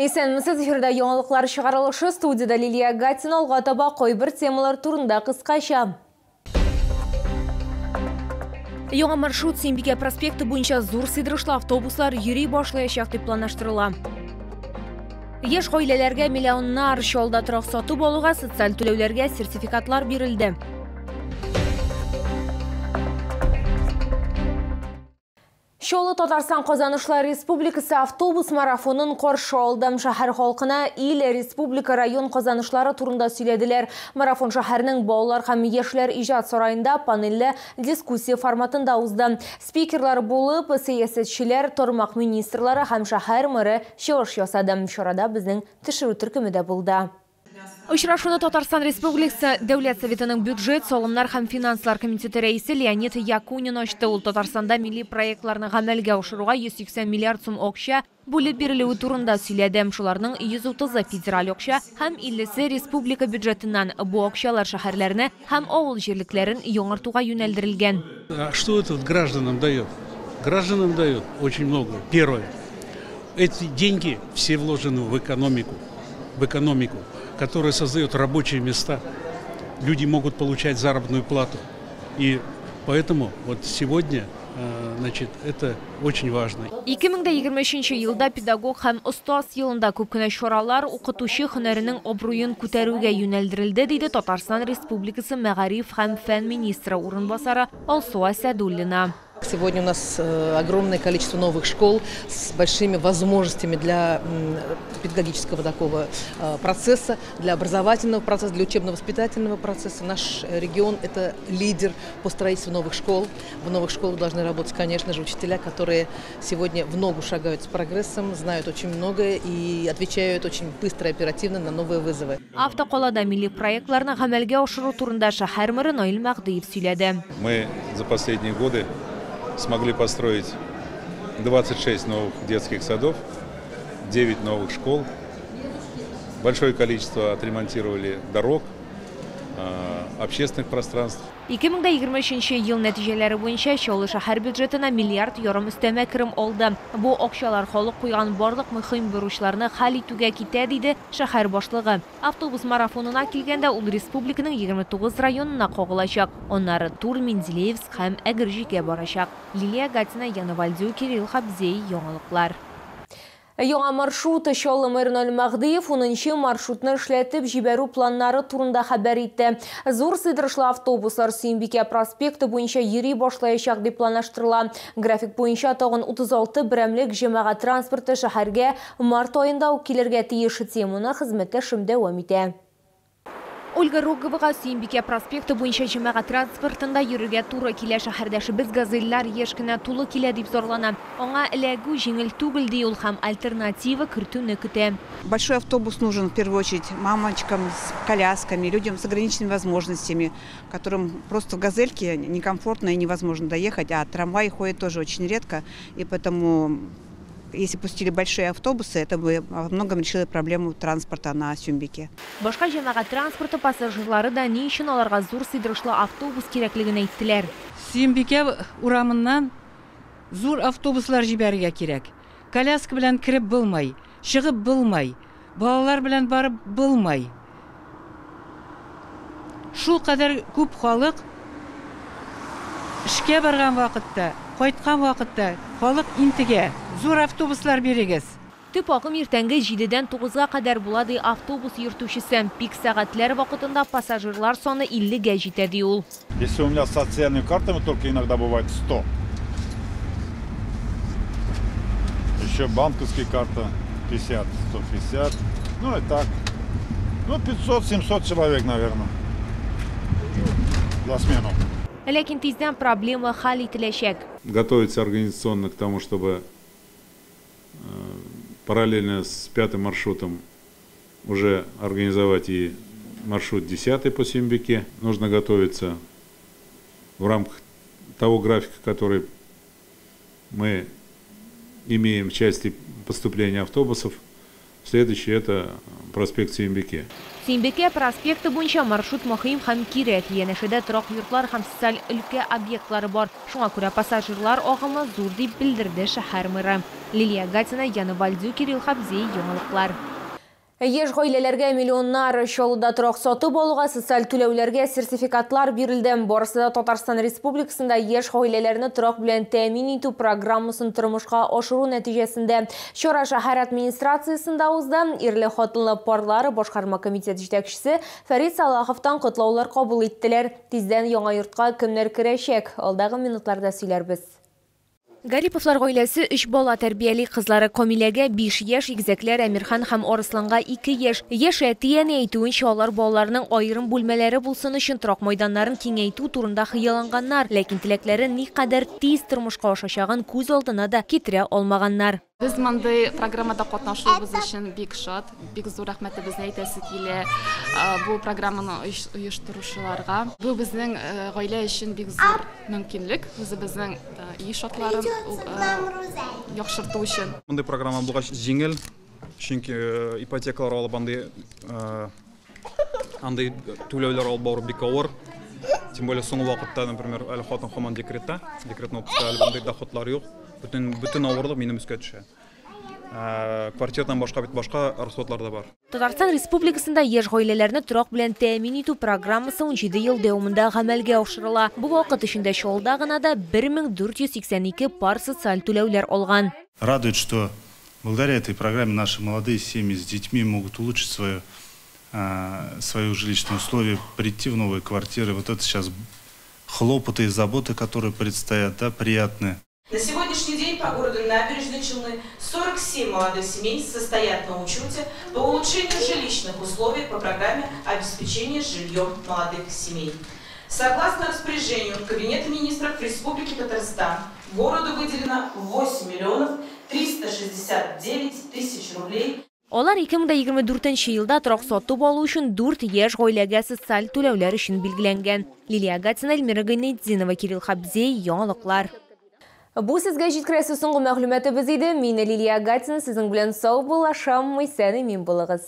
Исәнмесез, эфирда яңалыклар чыгарылышы, студияда Лилия Гатина. Алга таба кайбер темалар турында кыскача. Яңа маршрут Сөембикә проспекты буенча зур сыйдырышлы автобуслар йөри башлаячак дип планлаштырыла. Яшь гаиләләргә миллионнар чалда торак сатып алуга социаль түләүләргә сертификатлар бирелде. Чаллы Татарстан Казанышлар Республикасы автобус марафонын каршы алды. Шәһәр халкына ил, республика, район казанышлары турында сөйләделәр. Марафон шәһәрнең балалар һәм яшьләр иҗат сараенда панельле дискуссия форматында узды. Спикерлар булып сәясәтчеләр, тармак министрлары һәм шәһәр мэры чыгыш ясады. Чарада безнең төшерү төркеме дә булды. Очрашуны Татарстан Республикасы Дәүләт Советының бюджет, салымнар һәм финанслар комитеты рәисе Леонид Якунин ачты. Ул Татарстанда милли проектларны гамәлгә ашыруга 180 миллиард сум акча бүлеп бирелүе турында сөйләде. Шуларның 130-ы федераль акча һәм 50-се республика бюджетыннан. Бу акчалар шәһәрләрне һәм авыл җирлекләрен яңартуга юнәлдерелгән. А что это гражданам дает? Гражданам дает очень много. Первое. Эти деньги все вложены в экономику. В экономику, которая создает рабочие места. Люди могут получать заработную плату. И поэтому вот сегодня, значит, это очень важно. 2023 елда педагог һәм остаз елында күп кенә чаралар укытучы һөнәренең абруен күтәрүгә юнәлдерелде, диде Татарстан Республикасы мәгариф һәм фән министры урынбасары Алсу Асәдуллина. Сегодня у нас огромное количество новых школ с большими возможностями для педагогического такого процесса, для образовательного процесса, для учебно-воспитательного процесса. Наш регион – это лидер по строительству новых школ. В новых школах должны работать, конечно же, учителя, которые сегодня в ногу шагают с прогрессом, знают очень многое и отвечают очень быстро и оперативно на новые вызовы. Автокалада милли проектларны гамәлгә ашыру турында шәһәр мэры Наил Мәһдиев сөйләде. Мы за последние годы смогли построить 26 новых детских садов, 9 новых школ, большое количество отремонтировали дорог, общественных пространств. 2023 ел нәтиҗәләре буенча Чаллы шәһәр бюджетына миллиард ярым өстәмә керем алды. Бу акчалар халык куйган барлык мөһим бурычларны хәл итүгә китә, диде шәһәр башлыгы. Автобус марафонына килгәндә ул республиканың 29 районына кагылачак. Аннары Тур, Менделеевск һәм Әгерҗегә барачак. Лилия Гатина, Яна Вальдю, Кирилл Хабзей, яңалыклар. Яңа маршрут Чаллы мэры Наил Мәһдиев 10нчы маршрутны эшләтеп җибәрү планнары турында хәбәр итте. Зур сыйдырышлы автобуслар Сөембикә проспекты буенча йөри башлаячак дип планлаштырыла. График буенча тагын 36 берәмлек җәмәгать транспорты шәһәргә март аенда ук килергә тиеш. Теманы хезмәттәшем дәвам итә. Ольга Роговага Сөембикә проспекты буенча җәмәгать транспортында йөрергә туры килә. Шәһәрдәшебез газельләр еш кенә тулы килә дип зарлана. Аңа эләгү җиңел түгел, ди ул, һәм альтернатива кертүне көтә. Большой автобус нужен в первую очередь мамочкам с колясками, людям с ограниченными возможностями, которым просто в газельке некомфортно и невозможно доехать, а трамвай ходит тоже очень редко, и поэтому если пустили большие автобусы, это бы во многом решило проблему транспорта на Сюмбике. Башка җәмәгать транспорты пассажирлары да ни өчен аларга зур сыйдырышлы автобус кирәклеген әйттеләр. Сөембикә урамыннан зур автобуслар җибәрергә кирәк. Коляска белән кереп булмай, чыгып булмай, балалар белән барып булмай. Шул кадәр күп халык эшкә барган вакытта, кайткан вакытта халык интегә. Зур автобуслар бирегез. Төп агым иртәнге 7-дән 9-га кадәр була, ди автобус йөртүчесе. Пик сәгатьләр вакытында пассажирлар саны 50-гә җитә, ди ул. Если у меня с социальными картами только иногда бывает 100. Еще банковские карты 50, 150. Ну и так. Ну 500-700 человек, наверное, за смену. Ләкин тиздән проблема хәл ителәчәк. Готовится организационно к тому, чтобы параллельно с 5-м маршрутом уже организовать и маршрут 10-й по Сюмбике. Нужно готовиться в рамках того графика, который мы имеем в части поступления автобусов, Следующий это проспект Сөембике. Сөембикә проспекты буенча маршрут мөһим һәм кирәк. Янәшәдә торак йортлар һәм социаль өлкә объектлары бар. Шуңа күрә пассажирлар агымы зур, дип белдерде шәһәр мэры. Лилия Гатина, Яна Вальдю, Кирилл Хабзей, яңалыклар. Яшь гаиләләргә миллионнар. Чаллыда торак сатып алуга социаль түләүләргә сертификатлар бирелде. Барысы да Татарстан Республикасында яшь гаиләләрне торак белән тәэмин итү программасын тормышка ашыру нәтиҗәсендә. Чара шәһәр администрациясендә узды. Ирле-хатынлы парлар башкарма комитет җитәкчесе Фәрид Салаховтан котлаулар кабул иттеләр. Тиздән яңа йортка кемнәр керәчәк? Алдагы минутларда сөйләрбез. Гариповлар гаиләсе 3 бала тәрбияли. Кызлары Камиләгә 5 яшь, игезәкләр Әмирхан һәм Арысланга 2 яшь. Яшь әти-әни әйтүенчә, алар балаларның аерым бүлмәләре булсын өчен торак майданнарын киңәйтү турында хыялланганнар, ләкин теләкләре никадәр тиз тормышка ашачагын күз алдына да китерә алмаганнар. Без мондый программада катнашуыбыз өчен бик шат, бик зур рәхмәтебезне әйтәсе килә бу программаны оештыручыларга. Бу безнең гаилә өчен бик зур мөмкинлек, үзебезнең өй шартларын яхшырту өчен. Мондый программа булгач җиңел, чөнки ипотекалар алып андый түләүләр алып бару бик авыр. Тем более соңгы вакытта, например, әле хатын һаман декретта, декретный отпускта әле мондый доходлар юк. Бөтен авырлык минем өскә төшә. Квартирадан башка бит башка расходлар да бар. Татарстан Республикасында яшь гаиләләрне торак белән тәэмин итү программасы 17 ел дәвамында гамәлгә ашырыла. Бу вакыт эчендә Чаллыда гына да 1482 пар социаль түләүләр алган. Радует, что благодаря этой программе наши молодые семьи с детьми могут улучшить свои жилищные условия, прийти в новые квартиры. Вот это сейчас хлопоты и заботы, которые предстоят, да, приятные. На сегодняшний день по городу Набережные Челны 47 молодых семей состоят на учете по улучшению жилищных условий по программе обеспечения жильем молодых семей. Согласно распоряжению Кабинета министров Республики Татарстан, городу выделено 8 миллионов 369 тысяч рублей. Алар 2024 елда торак сатып алу өчен 4 яшь гаиләгә социаль түләүләр өчен билгеләнгән. Лилия Гатина, Эльмира Гайнетдинова, Кирилл Хабзей, яңалыклар. Бу сезгә җиткерәсе соңгы мәгълүматыбыз иде. Мин Лилия Гатина сезнең белән сау булашам, исән имин булыгыз.